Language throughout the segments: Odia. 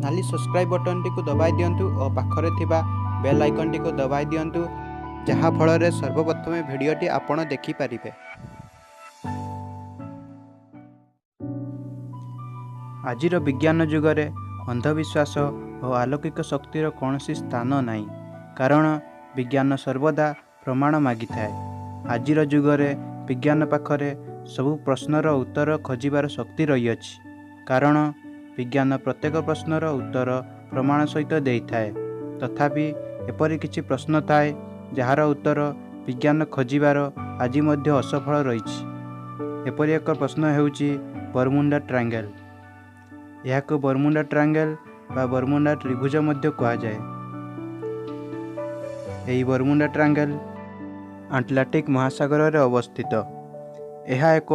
ନାଲି ସବସ୍କ୍ରାଇବ୍ ବଟନ୍ଟିକୁ ଦବାଇ ଦିଅନ୍ତୁ ଓ ପାଖରେ ଥିବା ବେଲ୍ ଆଇକନ୍ଟିକୁ ଦବାଇ ଦିଅନ୍ତୁ, ଯାହାଫଳରେ ସର୍ବପ୍ରଥମେ ଭିଡ଼ିଓଟି ଆପଣ ଦେଖିପାରିବେ। ଆଜିର ବିଜ୍ଞାନ ଯୁଗରେ ଅନ୍ଧବିଶ୍ୱାସ ଓ ଆଲୌକିକ ଶକ୍ତିର କୌଣସି ସ୍ଥାନ ନାହିଁ, କାରଣ ବିଜ୍ଞାନ ସର୍ବଦା ପ୍ରମାଣ ମାଗିଥାଏ। ଆଜିର ଯୁଗରେ ବିଜ୍ଞାନ ପାଖରେ ସବୁ ପ୍ରଶ୍ନର ଉତ୍ତର ଖୋଜିବାର ଶକ୍ତି ରହିଅଛି, କାରଣ ବିଜ୍ଞାନ ପ୍ରତ୍ୟେକ ପ୍ରଶ୍ନର ଉତ୍ତର ପ୍ରମାଣ ସହିତ ଦେଇଥାଏ। ତଥାପି ଏପରି କିଛି ପ୍ରଶ୍ନ ଥାଏ ଯାହାର ଉତ୍ତର ବିଜ୍ଞାନ ଖୋଜିବାର ଆଜି ମଧ୍ୟ ଅସଫଳ ରହିଛି। ଏପରି ଏକ ପ୍ରଶ୍ନ ହେଉଛି ବରମୁଣ୍ଡା ଟ୍ରାଙ୍ଗେଲ୍। ଏହାକୁ ବରମୁଣ୍ଡା ଟ୍ରାଙ୍ଗେଲ୍ ବା ବରମୁଣ୍ଡା ତ୍ରିଭୁଜ ମଧ୍ୟ କୁହାଯାଏ। ଏହି ବରମୁଣ୍ଡା ଟ୍ରାଙ୍ଗେଲ୍ ଆଟଲାଣ୍ଟିକ୍ ମହାସାଗରରେ ଅବସ୍ଥିତ। ଏହା ଏକ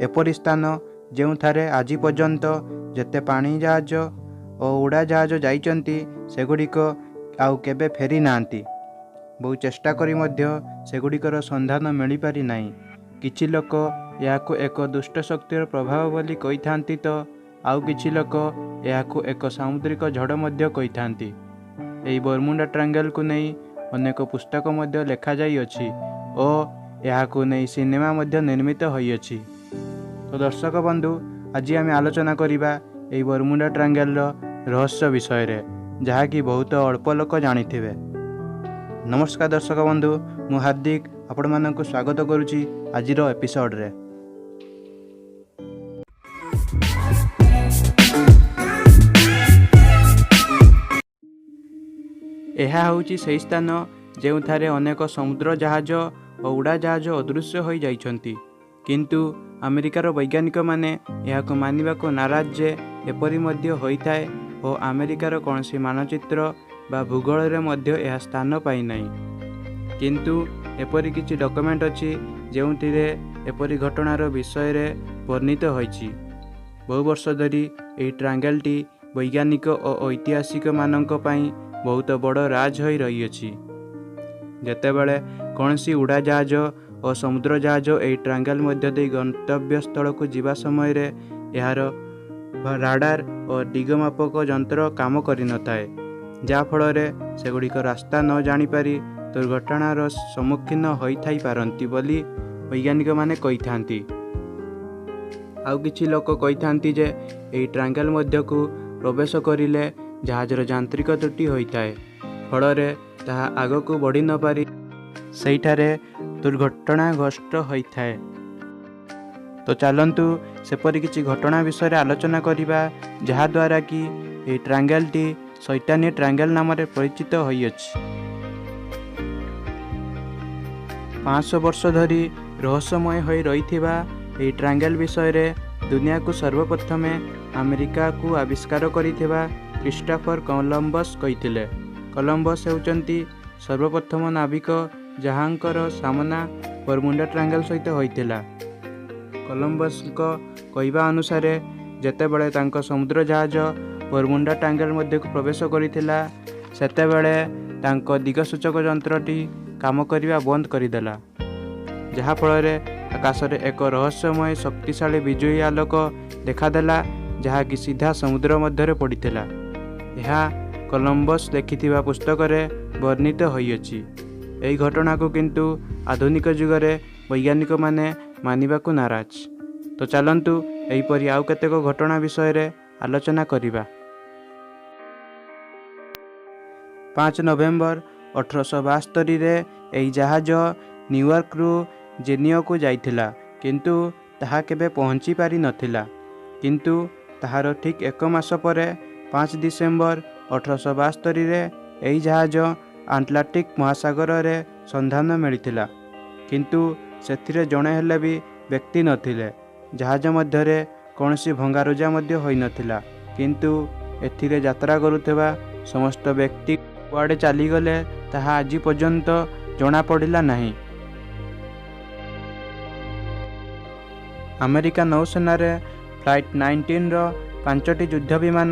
ଏପରି ସ୍ଥାନ ଯେଉଁଠାରେ ଆଜି ପର୍ଯ୍ୟନ୍ତ ଯେତେ ପାଣି ଜାହାଜ ଓ ଉଡ଼ାଜାହାଜ ଯାଇଛନ୍ତି, ସେଗୁଡ଼ିକ ଆଉ କେବେ ଫେରି ନାହାନ୍ତି। ବହୁ ଚେଷ୍ଟା କରି ମଧ୍ୟ ସେଗୁଡ଼ିକର ସନ୍ଧାନ ମିଳିପାରି ନାହିଁ। କିଛି ଲୋକ ଏହାକୁ ଏକ ଦୁଷ୍ଟ ଶକ୍ତିର ପ୍ରଭାବ ବୋଲି କହିଥାନ୍ତି ତ ଆଉ କିଛି ଲୋକ ଏହାକୁ ଏକ ସାମୁଦ୍ରିକ ଝଡ଼ ମଧ୍ୟ କହିଥାନ୍ତି। ଏହି ବରମୁଣ୍ଡା ଟ୍ରାଙ୍ଗେଲକୁ ନେଇ ଅନେକ ପୁସ୍ତକ ମଧ୍ୟ ଲେଖାଯାଇଅଛି ଓ ଏହାକୁ ନେଇ ସିନେମା ମଧ୍ୟ ନିର୍ମିତ ହୋଇଅଛି। ତ ଦର୍ଶକ ବନ୍ଧୁ, ଆଜି ଆମେ ଆଲୋଚନା କରିବା ଏହି ବରମୁଣ୍ଡା ଟ୍ରାଙ୍ଗେଲର ରହସ୍ୟ ବିଷୟରେ, ଯାହାକି ବହୁତ ଅଳ୍ପ ଲୋକ ଜାଣିଥିବେ। ନମସ୍କାର ଦର୍ଶକ ବନ୍ଧୁ, ମୁଁ ହାର୍ଦ୍ଦିକ ଆପଣମାନଙ୍କୁ ସ୍ୱାଗତ କରୁଛି ଆଜିର ଏପିସୋଡ଼ରେ। ଏହା ହେଉଛି ସେହି ସ୍ଥାନ ଯେଉଁଠାରେ ଅନେକ ସମୁଦ୍ର ଜାହାଜ ଓ ଉଡ଼ାଜାହାଜ ଅଦୃଶ୍ୟ ହୋଇଯାଇଛନ୍ତି, କିନ୍ତୁ ଆମେରିକାର ବୈଜ୍ଞାନିକମାନେ ଏହାକୁ ମାନିବାକୁ ନାରାଜ ଯେ ଏପରି ମଧ୍ୟ ହୋଇଥାଏ ଓ ଆମେରିକାର କୌଣସି ମାନଚିତ୍ର ବା ଭୂଗୋଳରେ ମଧ୍ୟ ଏହା ସ୍ଥାନ ପାଇନାହିଁ। କିନ୍ତୁ ଏପରି କିଛି ଡକ୍ୟୁମେଣ୍ଟ ଅଛି ଯେଉଁଥିରେ ଏପରି ଘଟଣାର ବିଷୟରେ ବର୍ଣ୍ଣିତ ହୋଇଛି। ବହୁ ବର୍ଷ ଧରି ଏହି ଟ୍ରାଙ୍ଗେଲଟି ବୈଜ୍ଞାନିକ ଓ ଐତିହାସିକମାନଙ୍କ ପାଇଁ ବହୁତ ବଡ଼ ରାଜ ହୋଇ ରହିଅଛି। ଯେତେବେଳେ କୌଣସି ଉଡ଼ାଜାହାଜ ଓ ସମୁଦ୍ର ଜାହାଜ ଏହି ଟ୍ରାଙ୍ଗେଲ ମଧ୍ୟ ଦେଇ ଗନ୍ତବ୍ୟସ୍ଥଳକୁ ଯିବା ସମୟରେ ଏହାର ରାଡାର ଓ ଦିଗମାପକ ଯନ୍ତ୍ର କାମ କରିନଥାଏ, ଯାହାଫଳରେ ସେଗୁଡ଼ିକ ରାସ୍ତା ନ ଜାଣିପାରି ଦୁର୍ଘଟଣାର ସମ୍ମୁଖୀନ ହୋଇଥାଇପାରନ୍ତି ବୋଲି ବୈଜ୍ଞାନିକମାନେ କହିଥାନ୍ତି। ଆଉ କିଛି ଲୋକ କହିଥାନ୍ତି ଯେ ଏହି ଟ୍ରାଙ୍ଗେଲ ମଧ୍ୟକୁ ପ୍ରବେଶ କରିଲେ ଜାହାଜର ଯାନ୍ତ୍ରିକ ତ୍ରୁଟି ହୋଇଥାଏ, ଫଳରେ ତାହା ଆଗକୁ ବଢ଼ି ନପାରି ସେଇଠାରେ ଦୁର୍ଘଟଣାଗ୍ରସ୍ତ ହୋଇଥାଏ। ତ ଚାଲନ୍ତୁ ସେପରି କିଛି ଘଟଣା ବିଷୟରେ ଆଲୋଚନା କରିବା, ଯାହାଦ୍ୱାରା କି ଏହି ଟ୍ରାଙ୍ଗେଲଟି ସୈତାନୀ ଟ୍ରାଙ୍ଗେଲ ନାମରେ ପରିଚିତ ହୋଇଅଛି। 500 ବର୍ଷ ଧରି ରହସ୍ୟମୟ ହୋଇ ରହିଥିବା ଏହି ଟ୍ରାଙ୍ଗେଲ ବିଷୟରେ ଦୁନିଆକୁ ସର୍ବପ୍ରଥମେ ଆମେରିକାକୁ ଆବିଷ୍କାର କରିଥିବା କ୍ରିଷ୍ଟୋଫର କଲମ୍ବସ୍ କହିଥିଲେ। କଲମ୍ବସ୍ ହେଉଛନ୍ତି ସର୍ବପ୍ରଥମ ନାବିକ ଯାହାଙ୍କର ସାମନା ବରମୁଣ୍ଡା ଟ୍ରାଙ୍ଗେଲ ସହିତ ହୋଇଥିଲା। କଲମ୍ବସ୍ଙ୍କ କହିବା ଅନୁସାରେ ଯେତେବେଳେ ତାଙ୍କ ସମୁଦ୍ର ଜାହାଜ ବରମୁଣ୍ଡା ଟ୍ରାଙ୍ଗେଲ ମଧ୍ୟକୁ ପ୍ରବେଶ କରିଥିଲା, ସେତେବେଳେ ତାଙ୍କ ଦିଗସୂଚକ ଯନ୍ତ୍ରଟି କାମ କରିବା ବନ୍ଦ କରିଦେଲା, ଯାହାଫଳରେ ଆକାଶରେ ଏକ ରହସ୍ୟମୟ ଶକ୍ତିଶାଳୀ ବିଜୁଳି ଆଲୋକ ଦେଖାଦେଲା, ଯାହାକି ସିଧା ସମୁଦ୍ର ମଧ୍ୟରେ ପଡ଼ିଥିଲା। ଏହା କଲମ୍ବସ୍ ଲେଖିଥିବା ପୁସ୍ତକରେ ବର୍ଣ୍ଣିତ ହୋଇଅଛି। ଏହି ଘଟଣାକୁ କିନ୍ତୁ ଆଧୁନିକ ଯୁଗରେ ବୈଜ୍ଞାନିକମାନେ ମାନିବାକୁ ନାରାଜ। ତ ଚାଲନ୍ତୁ ଏହିପରି ଆଉ କେତେକ ଘଟଣା ବିଷୟରେ ଆଲୋଚନା କରିବା। 5 ନଭେମ୍ବର 1872ରେ ଏହି ଜାହାଜ ନ୍ୟୁୟର୍କରୁ ଜେନିଓକୁ ଯାଇଥିଲା, କିନ୍ତୁ ତାହା କେବେ ପହଞ୍ଚି ପାରିନଥିଲା। କିନ୍ତୁ ତାହାର ଠିକ୍ ଏକ ମାସ ପରେ 5 ଡିସେମ୍ବର 1872ରେ ଏହି ଜାହାଜ ଆଟଲାଣ୍ଟିକ୍ ମହାସାଗରରେ ସନ୍ଧାନ ମିଳିଥିଲା, କିନ୍ତୁ ସେଥିରେ ଜଣେ ହେଲେ ବି ବ୍ୟକ୍ତି ନଥିଲେ। ଜାହାଜ ମଧ୍ୟରେ କୌଣସି ଭଙ୍ଗାରୁଜା ମଧ୍ୟ ହୋଇନଥିଲା, କିନ୍ତୁ ଏଥିରେ ଯାତ୍ରା କରୁଥିବା ସମସ୍ତ ବ୍ୟକ୍ତି କୁଆଡ଼େ ଚାଲିଗଲେ ତାହା ଆଜି ପର୍ଯ୍ୟନ୍ତ ଜଣାପଡ଼ିଲା ନାହିଁ। ଆମେରିକା ନୌସେନାରେ ଫ୍ଲାଇଟ୍ 19ର 5ଟି ଯୁଦ୍ଧ ବିମାନ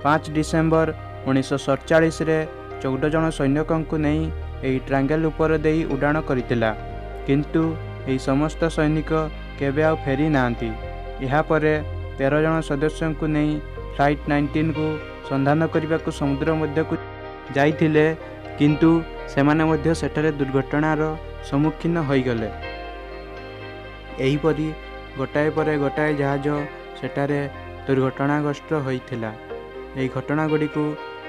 5 ଡିସେମ୍ବର 1947ରେ 14 ଜଣ ସୈନିକଙ୍କୁ ନେଇ ଏହି ଟ୍ରାଙ୍ଗେଲ ଉପର ଦେଇ ଉଡ଼ାଣ କରିଥିଲା, କିନ୍ତୁ ଏହି ସମସ୍ତ ସୈନିକ କେବେ ଆଉ ଫେରି ନାହାନ୍ତି। ଏହାପରେ 13 ଜଣ ସଦସ୍ୟଙ୍କୁ ନେଇ ଫ୍ଲାଇଟ୍ 19କୁ ସନ୍ଧାନ କରିବାକୁ ସମୁଦ୍ର ମଧ୍ୟକୁ ଯାଇଥିଲେ, କିନ୍ତୁ ସେମାନେ ମଧ୍ୟ ସେଠାରେ ଦୁର୍ଘଟଣାର ସମ୍ମୁଖୀନ ହୋଇଗଲେ। ଏହିପରି ଗୋଟାଏ ପରେ ଗୋଟାଏ ଜାହାଜ ସେଠାରେ ଦୁର୍ଘଟଣାଗ୍ରସ୍ତ ହୋଇଥିଲା। ଏହି ଘଟଣା ଗୁଡ଼ିକୁ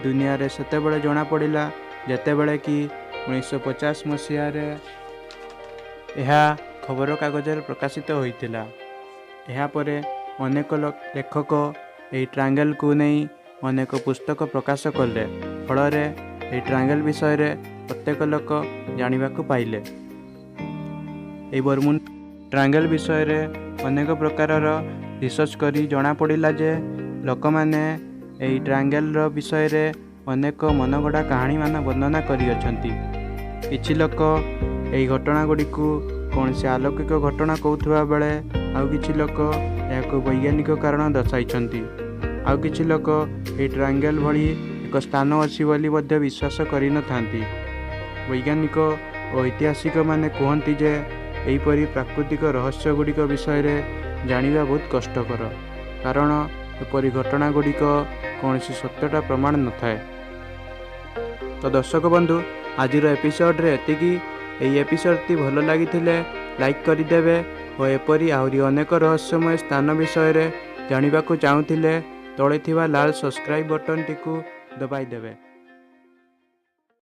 ଦୁନିଆରେ ସେତେବେଳେ ଜଣାପଡ଼ିଲା, ଯେତେବେଳେ କି 1950 ମସିହାରେ ଏହା ଖବରକାଗଜରେ ପ୍ରକାଶିତ ହୋଇଥିଲା। ଏହାପରେ ଅନେକ ଲେଖକ ଏହି ଟ୍ରାଙ୍ଗେଲକୁ ନେଇ ଅନେକ ପୁସ୍ତକ ପ୍ରକାଶ କଲେ। ଫଳରେ ଏହି ଟ୍ରାଙ୍ଗେଲ ବିଷୟରେ ପ୍ରତ୍ୟେକ ଲୋକ ଜାଣିବାକୁ ପାଇଲେ। ଏହି ବରମୁଣ୍ଡା ଟ୍ରାଙ୍ଗେଲ ବିଷୟରେ ଅନେକ ପ୍ରକାରର ରିସର୍ଚ୍ଚ କରି ଜଣାପଡ଼ିଲା ଯେ ଲୋକମାନେ ଏହି ଟ୍ରାଙ୍ଗେଲର ବିଷୟରେ ଅନେକ ମନଗଢ଼ା କାହାଣୀମାନ ବର୍ଣ୍ଣନା କରିଅଛନ୍ତି। କିଛି ଲୋକ ଏହି ଘଟଣା ଗୁଡ଼ିକୁ କୌଣସି ଆଲୌକିକ ଘଟଣା କହୁଥିବା ବେଳେ ଆଉ କିଛି ଲୋକ ଏହାକୁ ବୈଜ୍ଞାନିକ କାରଣ ଦର୍ଶାଇଛନ୍ତି। ଆଉ କିଛି ଲୋକ ଏହି ଟ୍ରାଙ୍ଗେଲ ଭଳି ଏକ ସ୍ଥାନ ଅଛି ବୋଲି ମଧ୍ୟ ବିଶ୍ୱାସ କରିନଥାନ୍ତି। ବୈଜ୍ଞାନିକ ଓ ଐତିହାସିକମାନେ କୁହନ୍ତି ଯେ ଏହିପରି ପ୍ରାକୃତିକ ରହସ୍ୟ ଗୁଡ଼ିକ ବିଷୟରେ ଜାଣିବା ବହୁତ କଷ୍ଟକର, କାରଣ ଏପରି ଘଟଣା ଗୁଡ଼ିକ କୌଣସି ସତ୍ୟତା ପ୍ରମାଣ ନଥାଏ। ତ ଦର୍ଶକ ବନ୍ଧୁ, ଆଜିର ଏପିସୋଡ଼ରେ ଏତିକି। ଏହି ଏପିସୋଡ଼ଟି ଭଲ ଲାଗିଥିଲେ ଲାଇକ୍ କରିଦେବେ ଓ ଏପରି ଆହୁରି ଅନେକ ରହସ୍ୟମୟ ସ୍ଥାନ ବିଷୟରେ ଜାଣିବାକୁ ଚାହୁଁଥିଲେ ତଳେ ଥିବା ଲାଲ ସବସ୍କ୍ରାଇବ୍ ବଟନ୍ଟିକୁ ଦବାଇ ଦେବେ।